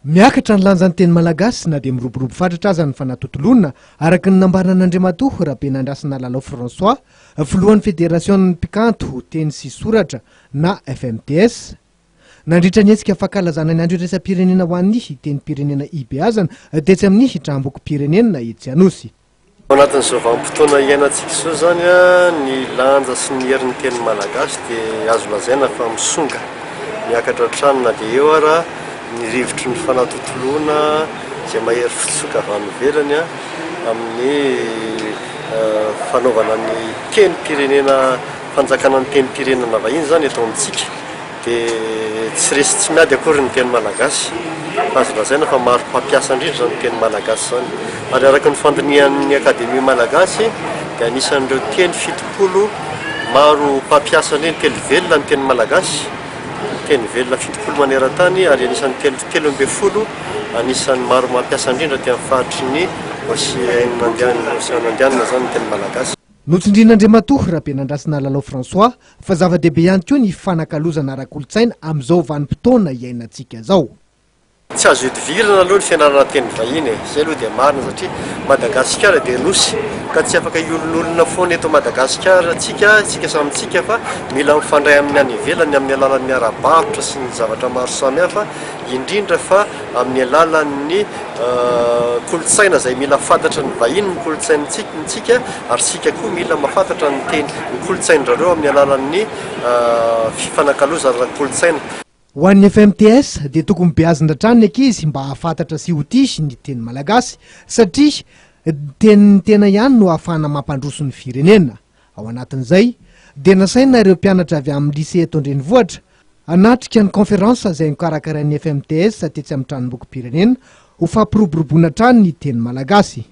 Miakatra ny lanjan'ny teny malagasy na dia miroborobo fatratra aza ny fanatontoloana, araka ny nambaran'Andriamatoa Rabenandrasana Lalao François, filohan'ny Federasion'ny mpikanto teny sy soratra na FMTS, nandritra ny hetsika fankalazana ny Andro iraisam-pirenena ho an'ny tenim-pirenena ibeazana tetsy amin'ny Tranombokim-pirenena etsy Anosy. Ao anatin'izao vanim-potoana iainantsika izao izany, ny lanja sy ny herin'ny teny malagasy dia azo lazaina fa misonga miakatra hatrany na dia eo ara ny rivotry ny fanatontoloana izay mahery fitsoka avy any ivelany amin'ny fanaovana ny tenim-pirenena, fanjakana ny tenim-pirenena vahiny izany eto amintsika. Dia tsy resy tsy miady akory ny teny malagasy fa azo lazaina fa maro mpampiasa indrindra izany teny malagasy izany. Ary araka ny fandinihan'ny Akademia Malagasy dia anisan'ireo teny 70 maro mpampiasa indrindra, teny velona ny teny malagasy, teny velona 70 maneran-tany ary anisan'ny teny 13 anisan'ny maro mampiasa indrindra aty amin'ny faritry ny Oseana Indianina izany ny teny malagasy. Notsindrin'Andriamatoa Rabenandrasana Lalao François fa zava-dehibe ihany koa ny fifanakalozana ara-kolontsaina amin'izao vanim-potoana iainantsika izao. Tsy azo ihodivirana aloha ny fianarana teny vahiny e! Izay aloha dia marina satria Madagasikara dia nosy ka tsy afaka hiolonolona foana eto Madagasikara tsika, isika samy tsika fa mila mifandray amin'ny any ivelany amin'ny alalan'ny ara-barotra sy ny zavatra maro samihafa indrindra fa amin'ny alalan'ny kolontsaina izay mila fantatry ny vahiny ny kolontsaintsika ary isika koa mila mahafantatra ny teny ny kolontsain-drareo amin'ny alalan'ny fifanakalozana ara-kolontsaina. Ho an'ny FMTS dia tokony beazina hatrany ny ankizy mba hahafantatra sy ho tia ny teny malagasy satria tenin'ny tena ihany no ahafahana mampandroso ny firenena. Ao anatin'izay dia nasaina ireo mpianatra avy amin'ny lycée eto an-drenivohitra hanatrika ny conférence izay nokarakarain'ny FMTS tetsy amin'ny tranombokim-pirenena ho fampiroboroboana hatrany ny teny malagasy.